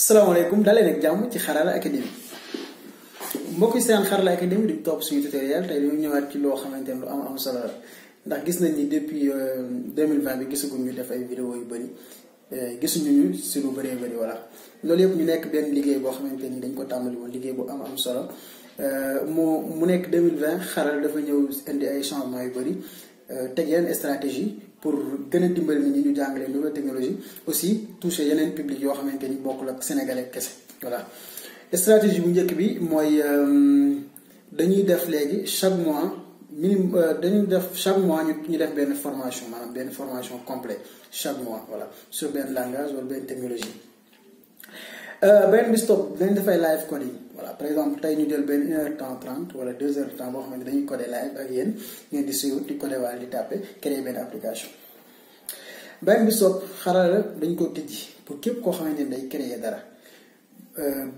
salaamaaleykum dalee nag jàmm ci Xarala Academy mbokk yi seen Xarala Academy di topp suñu tutoriel tey dañu ñëwaat ci loo xamante ne lu am solo la ndax gis nañ ni depuis 2020 bi gisaguñ ñu def ay vidéo yu bëri gisuñu ñu si lu bëree bëri voilà loolu yëpp ñu nekk benn liggéey boo xamante ni dañ ko tàmbali woon liggéey bu am solo mu nekk 2020 Xarala dafa ñëw indi ay changements yu bëri teg yeneen stratégie pour gën a dimbali nit ñi ñu jàngale nouvelle technologie aussi toucher yeneen public yoo xamante ni bokkul ak sénégalais kese voilà. stratégie bu njëkk bi mooy dañuy def léegi chaque mois dañuy def chaque mois ñu def benn formation maanaam benn formation complète chaque mois voilà sur benn langage wala benn technologie. benn bis topp dañ dafay live coding voilà par exemple tey ñu jël benn 1 heure de temps 30 wala 2 heures de temps boo xamante dañuy coder live ak yéen ngeen di suivre di coder wala di taper créer benn application. benn bis topp Xarala dañ ko tijji pour képp koo xamante ni day créer dara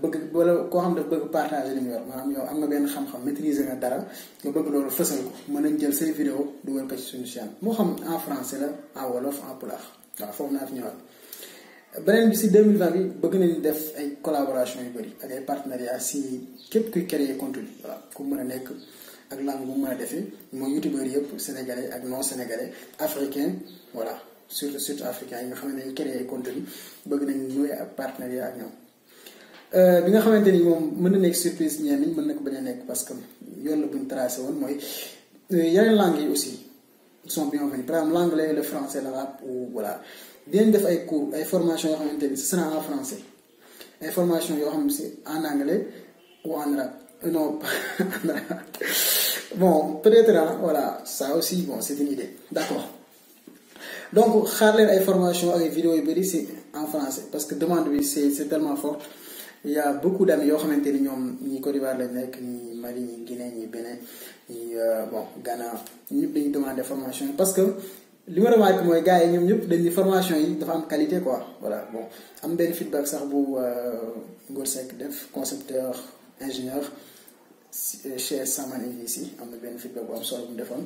bëgg wala koo xam daf bëgg partager li ñu yor maanaam yow am nga benn xam-xam maîtriser nga dara nga bëgg loolu fësal ko mën nañ jël say vidéo dugal ko ci suñu chaîne moo xam en français la en wolof en pulaar waaw foofu naa fi ñëwaat. beneen bi si 2020 bi bëgg nañu def ay collaboration yu bëri ak ay partenariat si képp kuy créer contenu voilà ku mën a nekk ak langue bu mën a defee mooy youtubeurs yëpp sénégalais ak non sénégalais africain voilà surtout africain yi nga xam ne dañuy créer contenu bëgg nañu ñëwee ak partenariat ak ñoom. bi nga xamante ni moom mën na nekk surprise ñenn ñi mën na ko bañ a nekk parce que yoon la buñ tracé woon mooy yeneen langues yi aussi ils sont bienvenus par exemple l'anglais le français l'arabe ou voilà. dinañ def ay cours ay formations yoo xamante ni ce sera en français ay formations yoo xam ne c'est en anglais ou en arabe non pas en arabe bon peut-être voilà ça aussi bon c'est une idée d'accord donc xaar leen ay formations ak ay vidéos yu bëri c'est en français parce que demande bi c'est tellement fort il y a beaucoup d'amis yoo xamante ni ñoom ñi Côte d'Ivoire lañ nekk ñi Mali ñi Guinée ñi Bénin ñi bon Ghana ñëpp dañuy demander formation parce que li ma remarqué mooy gars yi ñoom ñëpp dañ ni formation yi dafa am qualité quoi voilà bon am benn feedback sax bu Ngor Seck def concepteur ingénieur chez Saman ici am na benn feedback bu am solo bu mu defoon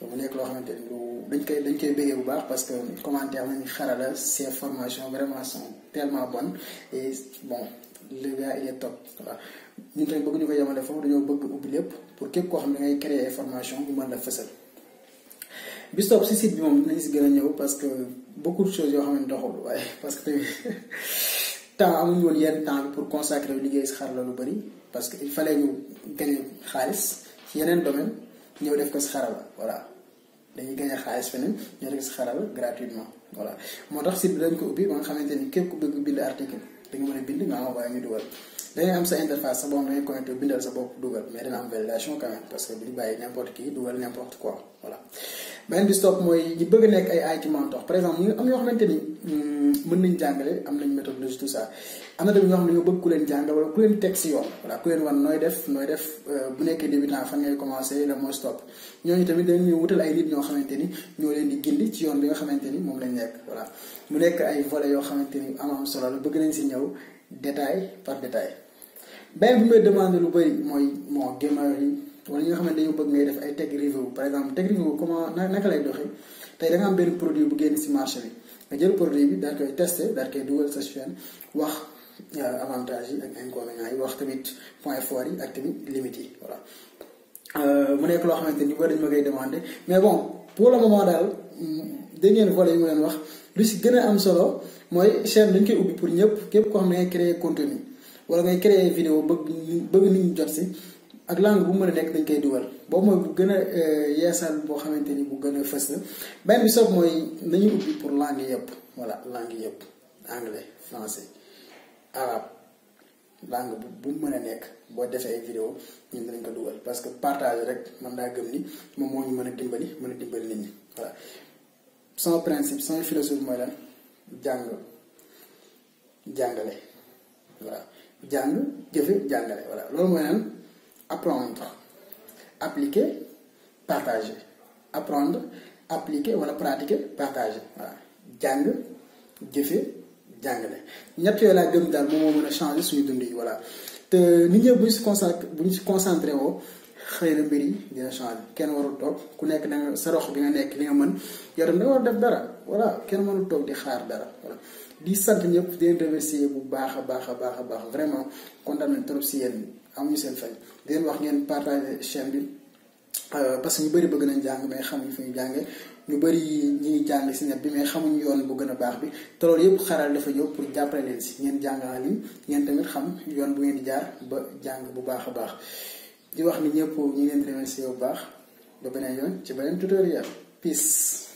mu nekk loo xamante ni dañ koy bëggee bu baax parce que commentaire nañu Xarala ces formations vraiment sont tellement bonnes et bon le gars il est top voilà ñun tamit bëgg ñu ko yemale foofu dañoo bëgg ubbi lépp pour képp koo xam ne ngay créer ay formation bu mën la fësal. bis topp si site bi moom dinañ si gën a ñëw parce que beaucoup de choses yoo xam ne doxul waaye parce que tamit temps amuñu woon yenn temps bi pour consacrer liggéey si Xarala lu bëri parce que il fallait ñu gagner xaalis ci yeneen domaine ñëw def ko si Xarala voilà dañuy gagner xaalis feneen ñëw def ko si Xarala gratuitement voilà moo tax site bi dañ ko ubbi ba nga xamante ni képp ku bëgg bind article da nga mën a bind nga envoyé ñu dugal dangay am sa interface sax boo xam ne dangay connecté bindal sa bopp dugal mais dina am validation quand même parce que bu ñu bàyyi n'importe qui dugal n'importe quoi voilà. beneen bi stop mooy ñi bëgg a nekk ay IT mentor par exemple ñi am yoo xamante ni mën nañ jàngale am nañ méthodologie tout ça am na tamit ñoo xam ne ñoo bëgg ku leen jàngal wala ku leen teg si yoon voilà ku leen wan nooy def bu nekkee débutant fan ngay commencer le mooy stop ñooñu tamit dañuy wutal ay nit ñoo xamante ni ñoo leen di gindi ci yoon bi nga xamante ni moom lañ nekk voilà mu nekk ay volets yoo xamante ni am solo la bëgg nañ si ñëw détail par détail. benn bi may demandé lu bëri mooy bon gamer yi wala ñi nga xamante dañoo bëgg ngay def ay tech review par exemple tech review comment naka lay doxee tey da nga am benn produit bu génn si marché bi nga jël produit bi daal koy testé daal koy dugal sa chaîne wax avantages yi ak inconvénients yi wax tamit point fort yi ak tamit limites yi voilà. mu nekk loo xamante ni dañ ma koy demandé mais bon pour le moment daal dégg ngeen volet yi mu leen wax lu si gën a am solo mooy chaîne dañ koy ubbi pour ñëpp képp koo xam ne ngay créer contenu wala ngay créer vidéo bëgg nit ñi jot si. ak langue bu mën a nekk dañ koy dugal boobu mooy bu gën a yeesal boo xamante ni bu gën a fës la benn bi soog mooy nañu ubbi pour langue yëpp voilà langue yëpp anglais français arabe langue bu mën a nekk boo defee ay vidéo ñun dinañ ko dugal parce que partage rek man daa gëm ni moom moo ñu mën a dimbali nit ñi voilà. sama principe sama philosophie mooy lan jàngale voilà jàng jëfe jàngale voilà loolu mooy lan. apprendre appliquer partager apprendre appliquer wala pratiquer partager voilà jàng jëfe jàngale ñett yooyu laa gëm daal moom moo mën a changer suñu dund yi voilà te nit ñëpp bu ñu si concentré woo xëy na mbir yi dina changer. Kenn warul toog ku nekk da nga sa rox bi nga nekk li nga mën yow tam da nga war def dara voilà kenn mënul toog di xaar dara voilà. Di sant ñëpp di leen remercier bu baax a baax a baax a baax vraiment kontaan nañ trop si yéen amuñu seen fay di leen wax ngeen partager chaîne bi parce que ñu bëri bëgg nañ jàng mais xamuñu fu ñu jàngee ñu bëri ñi ngi jàng si net bi mais xamuñu yoon bu gën a baax bi te loolu yëpp xaral dafa ñëw pour jàppale leen si ngeen jàng en ligne ngeen tamit xam yoon bu ngeen di jaar ba jàng bu baax a baax di wax ni ñëpp ñu ngi leen di remercier bu baax ba beneen yoon ci beneen tutoriel peace.